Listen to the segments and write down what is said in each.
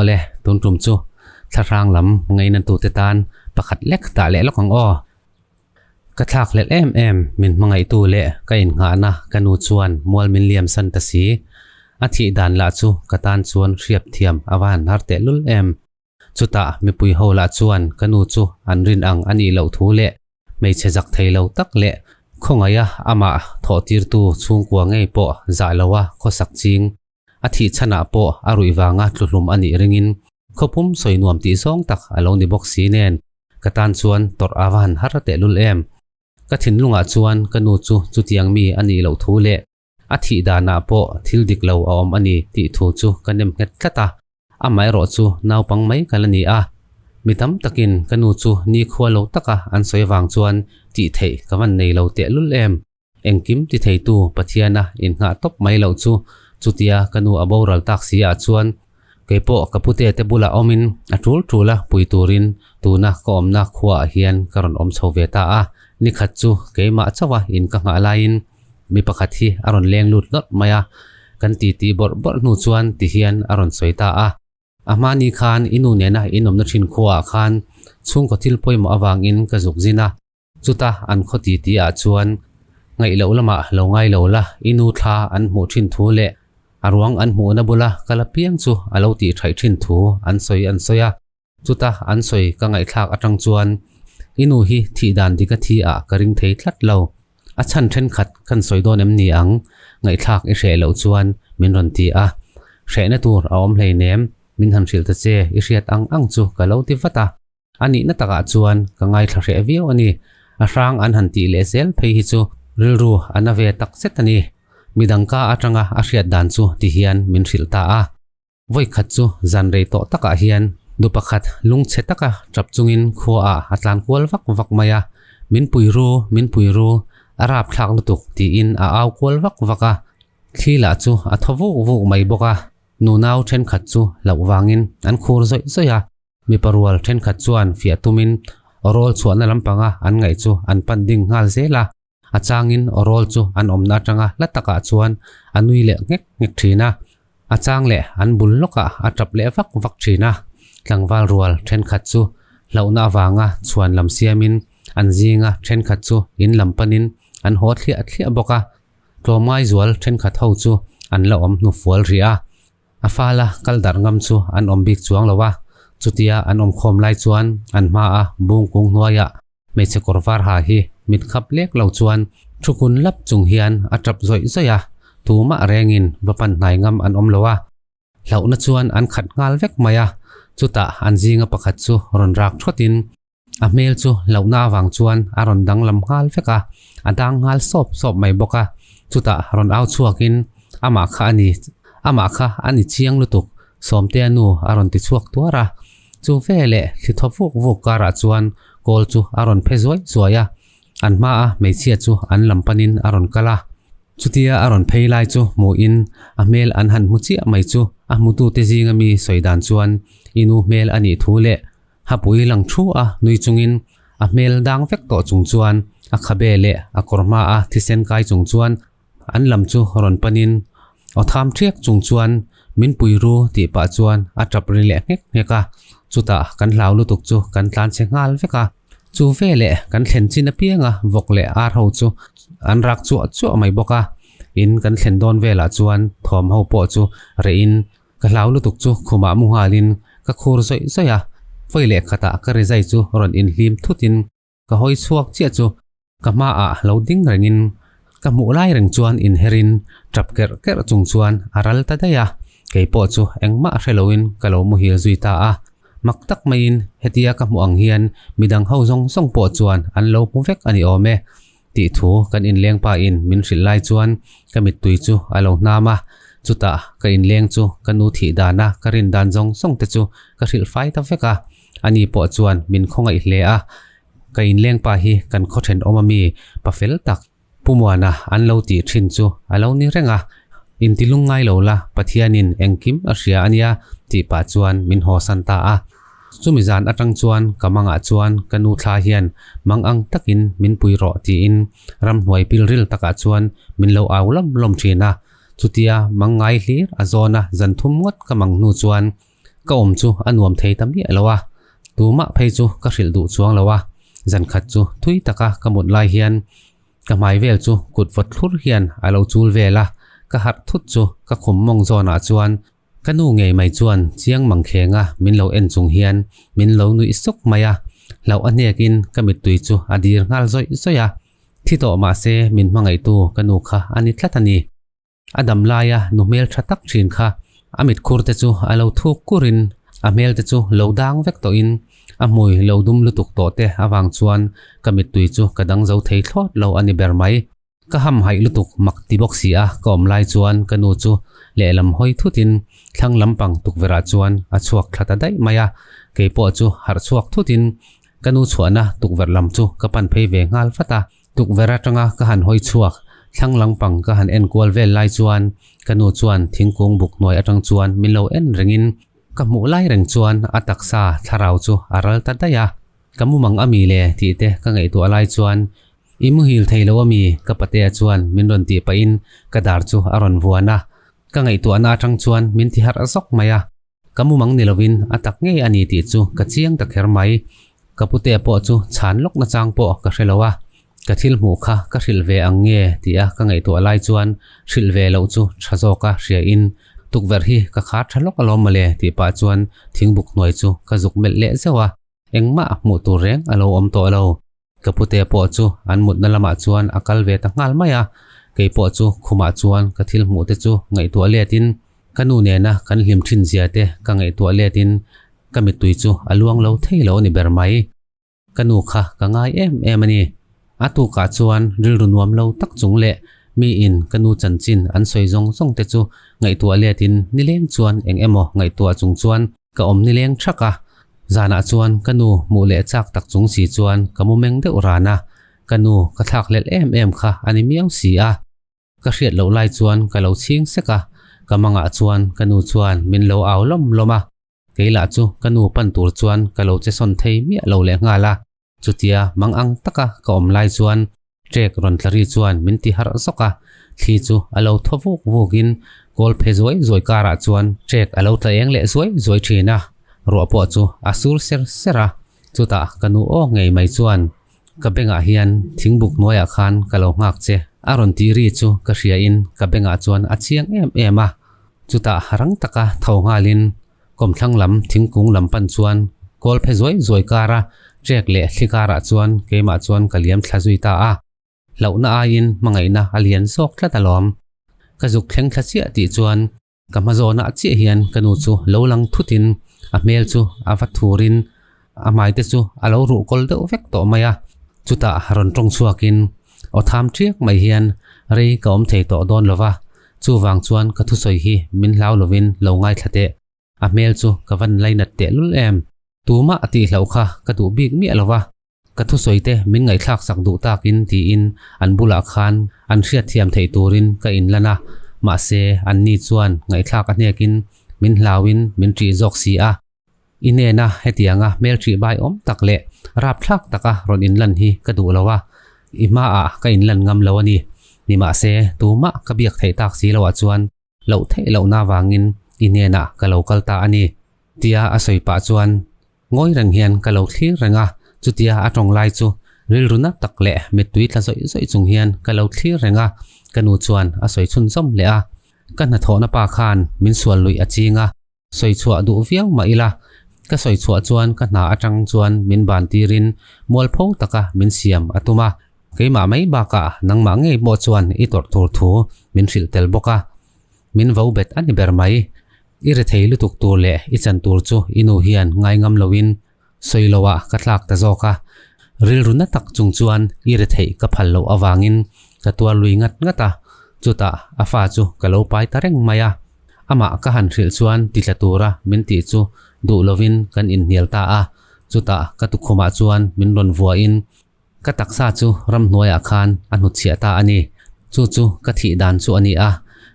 Awle, tun tum chu thlahrang lam ngainatute tan pakhat lek dah leh lawk ang aw. Ka thlak hlelh em em, min hmangaihtu leh ka innghahna ka nu chuan mual min liam san ta si. A thih dan lah chu ka tan chuan hriap thiam a va han har tehlul em. Chutah mipui ho lah chuan ka nu chu an rin ang a nih loh thu leh hmeichhe zak thei lo tak leh khawngaiha amah thawhtirtu chhungkua ngei pawh zah loa khawsak ching a thih chhanah pawh a ruih vanga tluhlum a nih ringin khawpum sawi nuam tih zawng tak a lo ni bawk si nen ka tan chuan tawrh a va han har tehlul em. Ka thinlungah chuan ka nu chu chutiang mi a nih loh thu leh A thih danah pawh thil dik lo a awm a ni tih thu chu ka nem nghet tlat a, amaherawh chu naupang mai ka la ni a. Mi tam takin ka nu chu nikhua lo taka an sawi avang chuan tih theih ka van nei lo tehlul em. Engkim ti theitu Pathiana innghah tawp mai loh chu chutia ka nu a boral tak si ah chuan keipawh ka pute te bulah awmin a tul tul a pui turin tuna ka awmna khuaah hian ka rawn awm chho ve ta a. Nikhat chu keimah chauha in ka nghah laiin Mi pakhat hi a rawn leng lut lawrh mai a, kan titi bawrh bawrh hnu chuan ti hian a rawn sawi ta a. A hmani khan i nu nena inawmna thin khuaah khan chhungkaw thil pawimawh avangin ka zuk zin a, chuta an khaw titi ah chuan ngaih loh lamah lo ngai lo la, i nu thla an hmuh thin thu leh a ruang an hmuhna bula kal apiang chu a lo tih thaih thin thu an sawi an sawi a. Chuta an sawi ka ngaihthlak atang chuan i nu hi thih dan dik a thi ah ka ring thei tlat lo. A chhan thenkhat kan sawi dawn em ni ang? Ngaihthlak i hreh loh chuan min rawn ti a. Hrehna tur a awm hleinem, min han hrilh ta che i hriat ang ang chu ka lo ti vat a. A nihna takah chuan ka ngaithla hreh viau a ni. A hrang an han tih leh zel phei hi chu rilru a na ve tak zet a ni. Midang ka atanga a hriat dan chu ti hian min hrilh ta a. Vawikhat chu zan rei tawh takah hian nu pakhat lungchhe taka tap chungin khuaah a tlan kual vak vak mai a, Min pui ru, min pui ru, a rap thlak lutuk tiin a au kual vak vak a. Thli lah chu a thaw vuk vuk mai bawk a, nunau thenkhat chu hlauh vangin an khur zawih zawih a. Mipa rual thenkhat chuan fiah tumin awrawl chhuahna lampanga an ngaih chu an pan ding nghal zel a. A changin awrawl chu an awmna atanga hla takah chuan a nui leh nghek nghek thin a, a chang leh an bul lawkah a tap leh vak vak thin a. Tlangval rual thenkhat chu hlauhna avanga chhuan lam siamin an zinga thenkhat chu in lam panin an haw thliah thliah bawk a. Tlawmngai zual thenkhat ho chu an la awm hnufual rih a. A fala kal darh ngam chu an awm bik chuang lo a, chutia an awm khawm lai chuan an hmaa bung kung hnuaiah Hmeichhe kawr var ha hi mit khap lek lo chuan thu kun lap chung hian a tap zawih zawih a, tumah rengin va pan hnai ngam an awm lo a. Hlauhna chuan an khat nghal vek mai a, chutah an zinga pakhat chu rawn rak thawtin a hmel chu hlauhna avang chuan a rawn danglam nghal vek a, a dang nghal sawp sawp mai bawk a, chutah rawn au chhuakin amah kha a ni, amah kha a ni chiang lutuk, Sawmtea nu a rawn ti chhuak tuar a. Chu veleh thli thaw vuk vuk karah chuan kawl chu a rawn phe zuai zuai a, an hmaa hmeichhia chu an lam panin a rawn kal a. Chutia a rawn phei lai chu hmuhin a hmel an han hmu chiah mai chu a hmutute zinga mi sawi dan chuan i nu hmel a nih thu leh hapui lang thu a nui chungin a hmel dang vek tawh chung chuan a khabe leh a kawr hmaa thisen kai chung chuan An lam chu rawn panin aw tham ṭhiak chung chuan min pui ru tih pah chuan a ṭap ri leh nghek nghek a, chutah kan hlau lutuk chu kan tlan chhe nghal vek a. Chu veleh kan thlen chin apianga vawk leh ar ho chu an rak chuah chuah mai bawk a, in kan thlen dawn velah chuan thawm ho pawh chu rehin ka hlau lutuk chu khumah mu nghalin ka khur zawih zawih a, vawi leh khatah ka rizai chu rawn inhlim thutin Ka hawi chhuak chiah chu ka hmaah lo ding rengin ka hmuh lai reng chuan inherin tap kerh kerh chung chuan a ral ta daih a, kei pawh chu engmah hre loin ka lo muhil zui ta a. Mak tak maiin hetia ka hmuh ang hian midang ho zawng zawng pawh chuan an lo hmu vek a ni awm e tih thu kan inleng pain min hrilh lai chuan ka mittui chu a lo hnam a, chutah ka inleng chu ka nu thih dana ka rin dan zawng zawng te chu ka hrilh fai ta vek a. Ani pawh chuan min khawngaih hle a, ka inleng pa hi kan khaw thenawm ami pa fel tak Pu Muana an lo tih thin chu a lo ni reng a, inti lung ngai lo la Pathianin engkim a hria a nia tih pah chuan min hawsan ta a. Chumi zan atang chuan ka mangah chuan ka nu thla hian mang ang takin min pui rawh tiin ramhnuai pilril takah chuan min lo au lawm lawm thin a, chutia mang ngai hlir a zawna zan thum ngawt ka mang hnu chuan. Ka awm chu a nuam thei ta miah lo a, tumah phei chu ka hrilh duh chuang lo a, zan khat chu thui taka ka mut lai hian ka hmai vel chu kut vawt thlur hian a lo chul vel a, ka harh thut chu ka khum mawng zawnah chuan ka nu ngei mai chuan chiang mang khenga min lo en chung hian min lo nuih suk mai a, hlauh a hnekin ka mittui chu a dir nghal zawih zawih a, thi tawh mahse min hmangaihtu ka nu kha a ni tlat a ni. A dam laia nu hmel tha tak thin kha a mitkhur te chu a lo thuk kurin a hmel te chu lo dang vek tawhin a hmui lo dum lutuk tawh te avang chuan ka mittui chu ka dang zo thei thlawt lo a ni ber mai. Ka hamhaih lutuk mak ti bawk si a ka awm lai chuan ka nu chu lehlam hawi thutin thlang lampang tukverh ah chuan a chhuak thla ta daih mai a, keipawh chu harh chhuak thutin ka nu chhuahna tukverh lam chu ka pan phei ve nghal vat a. Tukverh atanga ka han hawi chhuak, thlang langpang ka han en kual vel lai chuan ka nu chuan thingkung buk hnuai atang chuan min lo en rengin ka hmuh lai reng chuan a taksa thlarau chu a ral ta daih a, ka mumang a mi le tih te ka ngaihtuah lai chuan i muhil thei lo a mi ka patea chuan min rawn tih pahin ka dar chu a rawn vuan a, ka ngaihtuahna atang chuan min ti harh zawk mai a. Ka mumang ni lovin a tak ngei a ni tih chu ka chiang ta kher mai. Ka putea pawh chu chhan lawk nachang pawh ka hre lo a, ka thil hmuh kha ka hrilh ve ang nge tia ka ngaihtuah lai chuan hrilh ve loh chu tha zawka hria in tukverh hi ka khar tha lawk alawm mawle tih pah chuan thingbuk hnuai chu ka zuk melh leh zeuh a, engmah hmuh tur reng a lo awm tawh lo. Ka putea pawh chu an mutna lamah chuan a kal ve ta nghal mai a, kei pawh chu khumah chuan ka thil hmuh te chu ngaihtuah letin ka nu nena kan hlim thin zia te ka ngaihtuah letin ka mittui chu a luang lo thei lo a ni ber mai. Ka nu kha ka ngai em em a ni. A tukah chuan rilru nuam lo tak chung leh mi in ka nu chanchin an sawi zawng zawng te chu ngaihtuah letin nileng chuan eng emaw ngaihtuah chung chuan Ka awm nileng thak a, zanah chuan ka nu hmuh leh chak tak chung si chuan ka mu meng deuh ran a, ka nu ka thlak hlelh em em kha a ni miau si a. Ka hriat loh lai chuan ka lo chhing sek a, ka mangah chuan ka nu chuan min lo au lawm lawm a, kei lah chu ka nu pan tur chuan ka lo che sawn thei miah lo leh nghal a. Chutia mang ang taka ka awm lai chuan trek rawn tla ri chuan min ti harh zawk a, thli chu a lo thaw vuk vukin kawl phe zuai zuai karah chuan trek a lo tla eng leh zuai zuai thin a, ruah pawh chu a sur ser ser a, chutah ka nu aw ngei mai chuan ka bengah hian thingbuk hnuaiah khan ka lo nghak che a rawn tih ri chu ka hriain ka bengah chuan a chiang em em a, chutah rang taka tho nghalin Kawmthlang lam thingkung lam pan chuan kawl phe zuai zuai kara trek leh thli karah chuan keimah chuan ka liam thla zui ta a. Hlauhna aiin hmangaihna a lian zawk tlat alawm. Ka zuk thleng thla chiah tih chuan ka hma zawnah chiah hian ka nu chu lo lang thutin a hmel chu a va thurin a hmai te chu a lo ruh kawl deuh vek tawh mai a. Chutah rawn tawng chhuakin aw tham ṭiak mai hian rei ka awm thei tawh dawn lova, Chuvang chuan ka thusawi hi min hlau lovin lo ngaithla teh. A hmel chu ka van lainat teh lul em. Tumah a tihloh kha ka duh bik miah lova, ka thusawi te min ngaihthlak sak duh takin tiin an bulah khan an hriatthiam theih turin ka inlan a, mahse anni chuan ngaihthlak a hnekin min hlauin min ṭih zawk si a. I hnena hetianga hmelṭih bai awm tak leh rapthlak taka rawn inlan hi ka duh lo a, i hmaah ka inlan ngam lo a ni. Nimahse, tumah ka biak theih tak si loah chuan loh theih lohna avangin i hnenah ka lo kal ta a ni, tia a sawi pah chuan ngawi reng hian ka lo thlir reng a, chutia a tawng lai chu rilru na tak leh mittui tla zawih zawih chung hian ka lo thlir reng a, ka nu chuan a sawi chhunzawm leh a, ka hnathawhna pa khan min sual luih a ching a. Sawi chhuah duh viau mah ila, ka sawi chhuah chuan ka hna atang chuan min ban tirin mualpho taka min siam a tum a, keimah mai bakah nangmah ngei pawh chuan i tawrh tur thu min hrilh tel bawk a, min vo bet a ni ber mai. I rethei lutuk tur leh i chan tur chu i nu hian ngai ngam loin sawi loah ka tlak ta zawk a, rilru na tak chung chuan i retheih ka phal loh avangin ka tuar lui ngat ngat a, chutah a fa chu ka lo pai ta reng mai a, amah ka han hrilh chuan titla tura min tih chu duh lovin kan inhnial ta a, chutah ka tukhumah chuan min rawn vuahin Ka taksa chu ramhnuaiah khan a hnutchhiah ta a ni. Chu chu ka thih dan chu a ni a,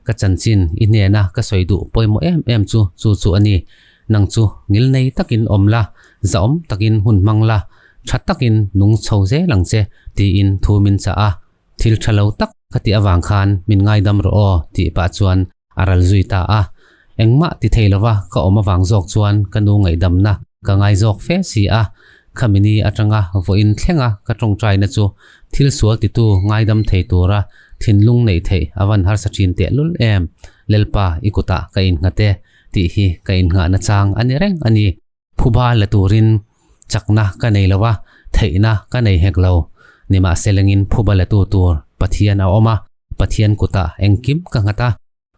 ka chanchin i hnena ka sawi duh pawimawh em em chu chu chu a ni. Nang chu ngil nei takin awm la, zahawm takin hun hmang la, tha takin nung chho zel ang che tiin thu min chah a. Thil tha lo tak ka tih avang khan min ngaidam rawh aw tih pah chuan a ral zui ta a. Engmah ti thei lova ka awm avang zawk chuan ka nu ngaihdamna ka ngai zawk fe si a. Khamini atanga vawiin thlenga ka tawngtaina chu thil sual titu ngaidam thei tura thinlung neih theih a van harsa thin tehlul em. Lalpa i kutah ka innghat e tih hi ka innghahna chang a ni reng a ni. Phuba la turin chakna ka nei lo a, theihna ka nei hek lo. Nimahselengin phuba latu tur Pathian a awm a, Pathian kutah engkim ka nghat a.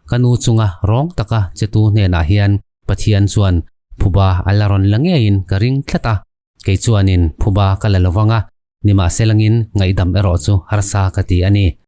Ka nu chunga rawng taka chetu hnenah hian Pathian chuan phuba a la rawn la ngeiin ka ring tlat a. Kei chuanin phuba ka la lo vang a, nimahselangin ngaihdam erawh chu harsa ka ti a ni.